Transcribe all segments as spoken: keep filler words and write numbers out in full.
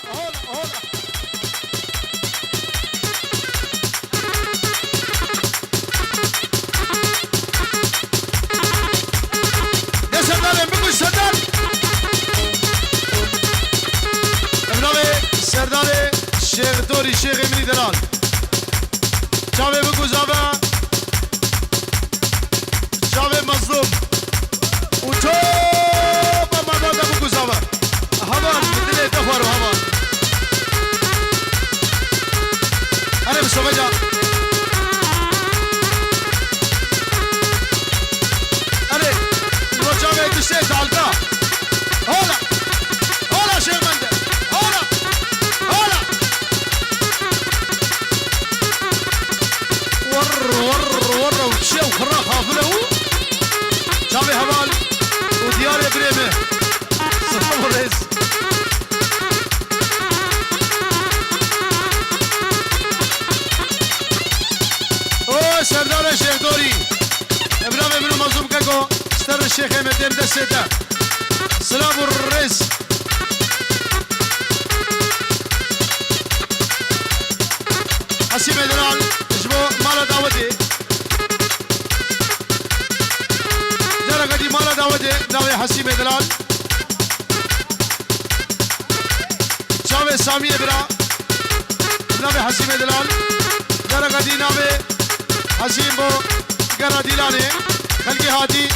Hola, hola. De Serdarê, bikuş Serdar. Em navê Serdarê Şêx Dorî, Şêxê min î delal. Çavê bikuzave. Çavê mezlûm. Û topa malbata bikuzave. Heval, bi dilê te xwaro heval. Erê bi sobeca. Erê, roçavê tiştê dalga. Hola. Hola Şêx Mende. Hola. Hola. Wurr, wurr, wurr, ew çi ew xira xafile û çavê heval û diyarê birê me. Silav û rêz. O Serdarê Şêxdorî. Evravê min û mazlûm keko, ser şêxê me tên destê te. Silav û rêz. Hesîmê Delal ji bo mala dawetê. Careke dî mala dawetê navê Hesîmê Delal. Çavê Samiyê bira navê Hesîmê Delal. Careke dî navê Hesîm bo gera Dîlanê. Xelkê hatî.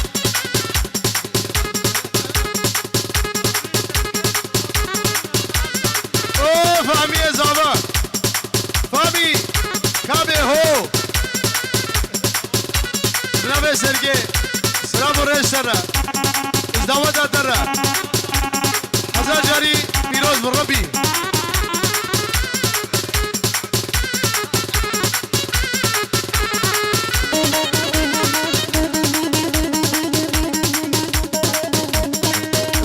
O Fahmiyê zava. Fahmî, kabê ho. Binavê sergê. Silav û rêz te re. Ji daweta te re. Hezar carî pîroz bi Rebî.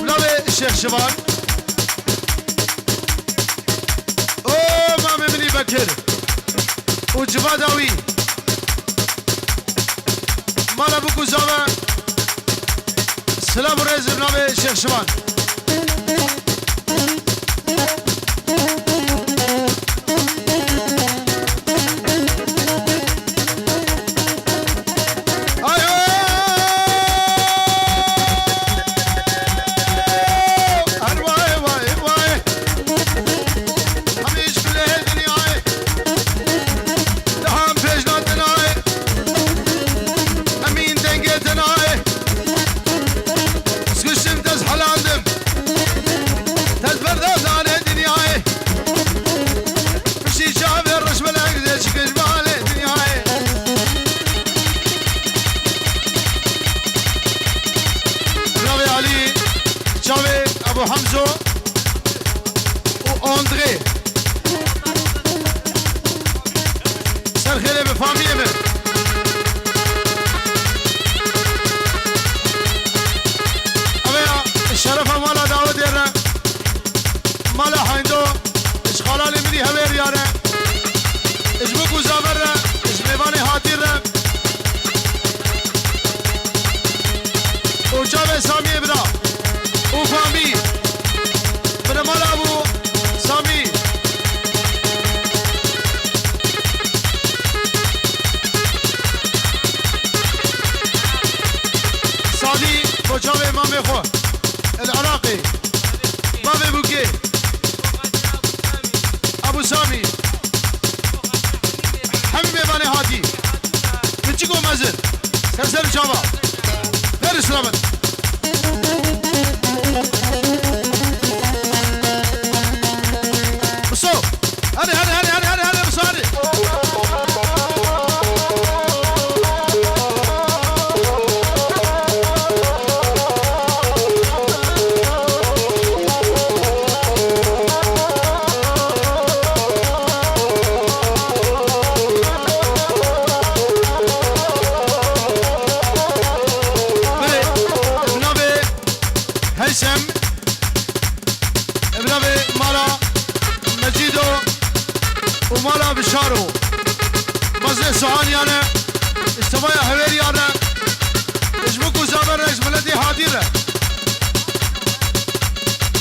Navê Şêx Şivan. O mamê min î Bekir û civada wî. Mala bûk û zave. Silav û rêz bi navê Şêx Şivan. Ay ho! Her vay, vay, vay. Hemî ji kulehê dinyayê. Daha em pêş natin ayê. Emîn dengê te nayê. Ez kuştim, te ez helandim. Te ez berda zanê dinyayê. Piştî çavê reşbelek dê çi kir balê dinyayê. Navê Alî, çavê Ebû Hemzo û Andrê. Ser xêrê bi famiyê min. Ev ya şerefa mala dawetê re. Mala Heyndo, ji xalalê min î Hewêriya re, ji bûk û zave re, ji mêvanê hatî re. Û çavê Samiyê bira û famî. Binemala bû Samî. Sadî bo çavê mamê xwe. El Iraqê. Bavê Bûkê. Ebû Samî. Hemî mêvanê hatî. Piçik û mezin. Ser ser çava. Her selamet. Muso. Hadi, hadi, hadi, hadi, hadi, hadi, Muso, hadi. Belê, bi navê Heysem, bi navê mala Mecîdo û mala Bişaro. Mezê Sohaniyan e, ji tevaya Hewêriyan e, ji bûk û zave re, ji miletê hatî re.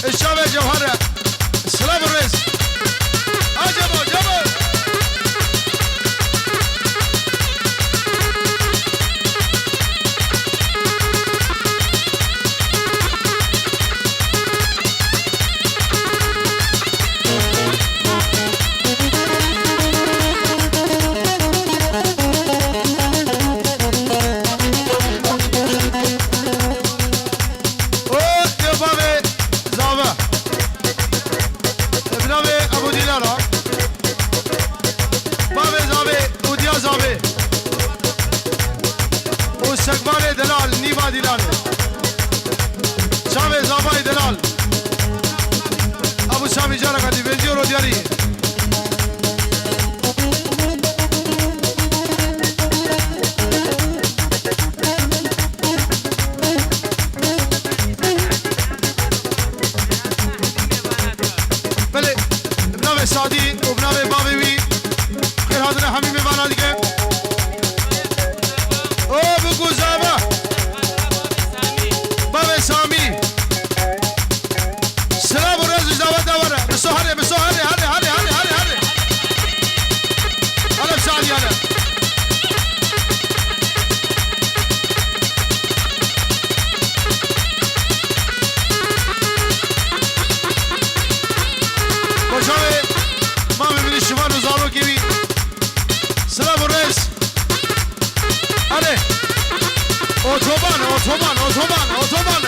Ji çavê Cewher re. Silav û rêz. Careka dî vêjî û rodiyarî. Belê, bi navê Sadî û bi navê bavê wî xêr hatine hemî mêvana dike. O, bi guzava. Bavê Samî. Silav û rêz ji daweta we re. Miso here, miso here, here, here. Here bi Sadî here. Baş çavê mamê min û şivan û zarokê wî. Silav û rêz. Hadi. Otoban, otoban, otoban, otoban.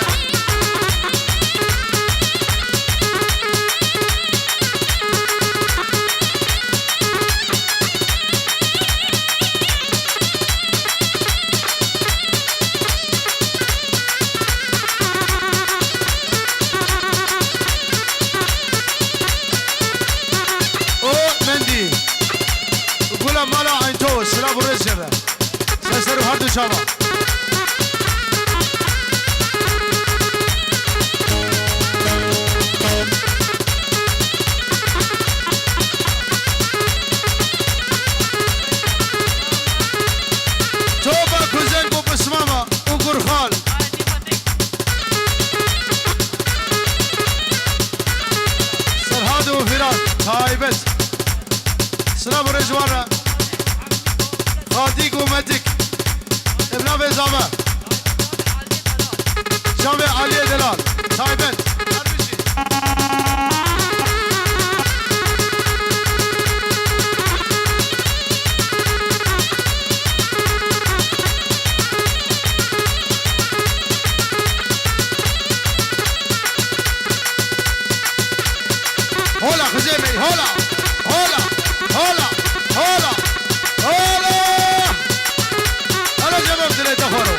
O mendî. Gula mala Eynto, silav û rêz jê re. Ser ser û her du çava. Topa Kuzenk û Pismama û Gurxal. Serhad û Firat, taybet. Silav û rêz ji wan re. Xaltîk û Metik. Ev navê zave. Çavê Aliyê Delal. Taybet. Hola, Xizê Bey, hola! Hola! Hola! Hola! Hola! Alo, cevap dilê te xwaro.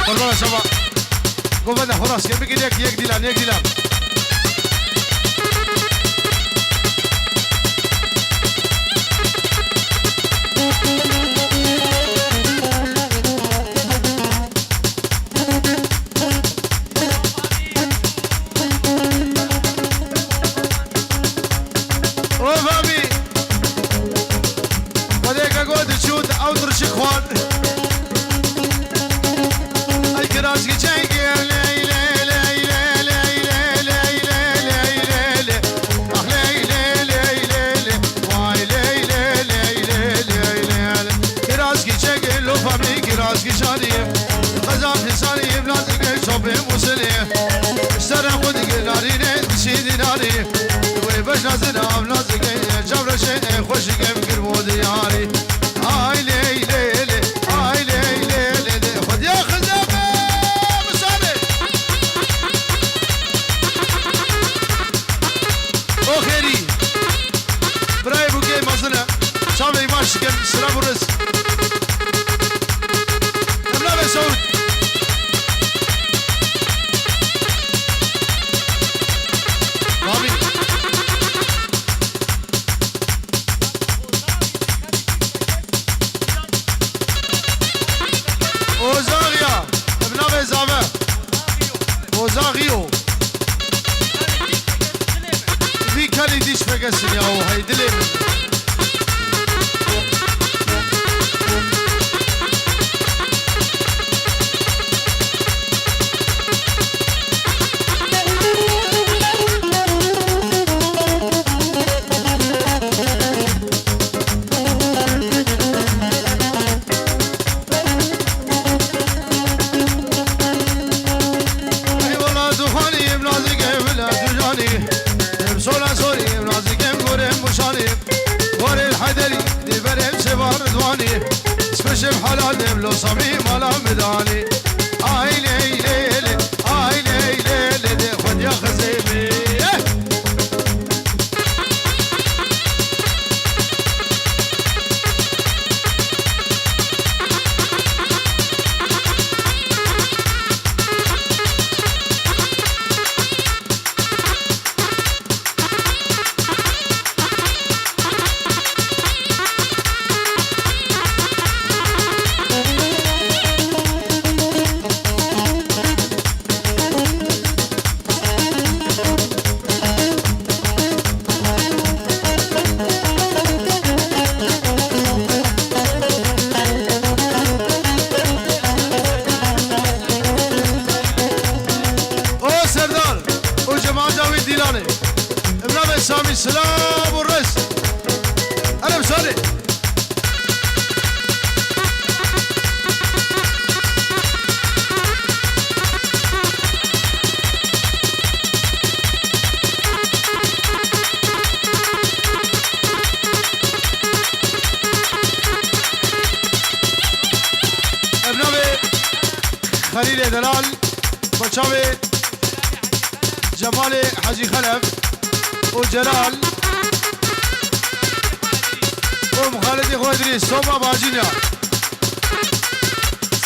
Qurbana şeva. Govenda xwe rast kir, bikir yek, yek dîlan, yek dîlan. O babî. Xwedê ke got diçûn ew dirçik xwar. Ay kiraz geçen gel ley ley ley ley ley ley ley ley ley ley ley ley. Ah ley ley ley ley ley. Vay ley ley ley ley ley ley ley. Kiraz geçen gel lo fami kiraz geçanî. Qezaf insanî evlad ke çopê musili. Sere xwe dike narîne dişî dînarî. Wê beş nazin av nazike çavreşe xweşike em kir bo diyarî. Ay ley ley ley, ay ley ley ley ley. Xwediya Xizê be, misale. O xêrî. Birayê bûkê mezin e. Çavê îmaş dikin, silav û riz. Em navê Saûd. Babî. Ozaxiya, bi navê Zave. Ozaxiyo. Vî kelî dîş vegesin ya, o hey dilê min. Eyvallah, Duxanî, em nazik em bila Ducanî. Em sola sorî, em nazik em gorê Muşanî. Gorê Heyderî, dî ber em sêva Ridwanî. Spişim helal em lo Samî mala Midanî. Ay ley ley ley, ay ley ley ley, de Xwediya Xizê min. Eh! Xelîlê Delal, bi çavê Cemalê Hecî Xelef û Celal û mixalifê xwe Îdrîs, Soba Bacînya.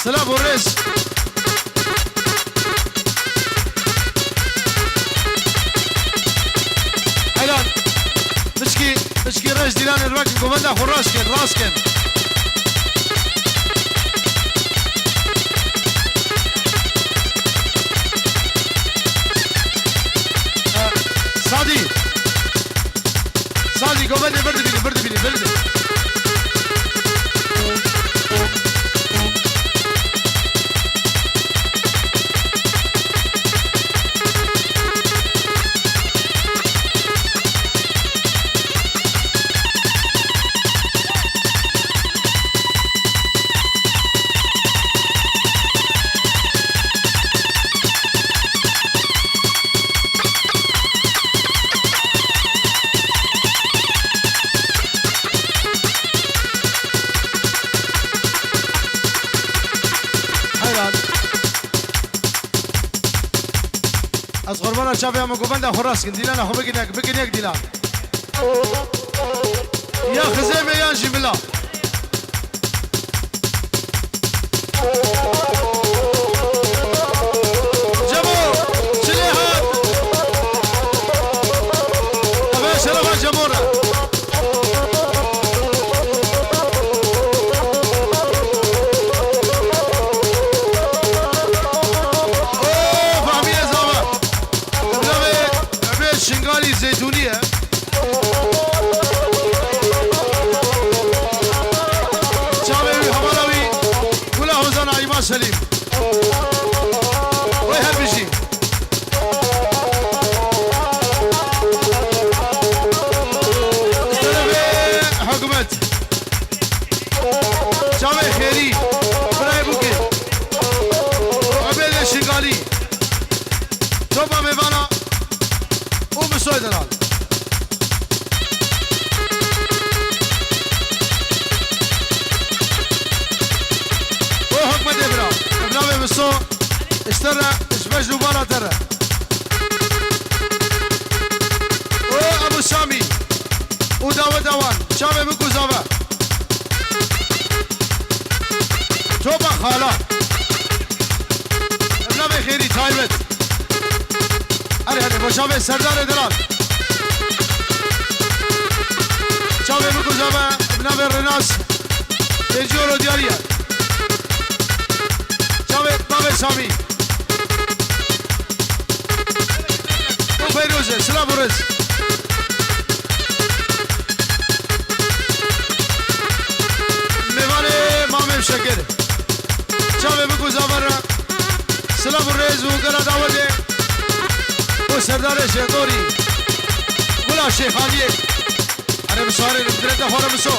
Silav û rêz. Helal. Pişkî, pişkî reş dîlanê rivek govenda xwe rast kin, rast kin. Sadî. Sadî govendê vir dibînî, vir dibînî, vir dibînî. Heyran. Ez qurbana çavê me govenda xwe rast kin. Dîlana xwe bikin yek, bikin yek dîlan. Ya xizê me yan jî mila. Cemo, çi lê hat? Eve şerefa Cemo re. Oo, Fahmiye Zava. Navê Emê Şingalî Zeytûnî ye. Çavê wî, hevala wî, Gula Hozan Ayma Selîm. Wê her bijî. Serevê hikûmet. Çavê Xêrî, birayê Bûkê. Ebêdê Şingalî. Topa mêvana û Misoyê Delal. O hikmetê bira. Ev navê Miso, ji te re, ji bejn û bala te re. O Ebu Samî û daweta wan, çavê bik û zave. Topa xala. Ev navê Xêrî taybet. Erê, erê, bo çavê Serdarê Delal. Çavê bik û zave, ev navê Renas. Pêncî euro diyarî ye. Çavê bavê Samî. Û Feyroze, silav û rêz. Mêvanê Mamê Şekir. Çavê bik û zave re. Silav û rêz û gela dawetê. Û Serdarê Şêxorî. Gula Şêxaniyê. Erê, bi sarê, bi dirê de xwara Miso.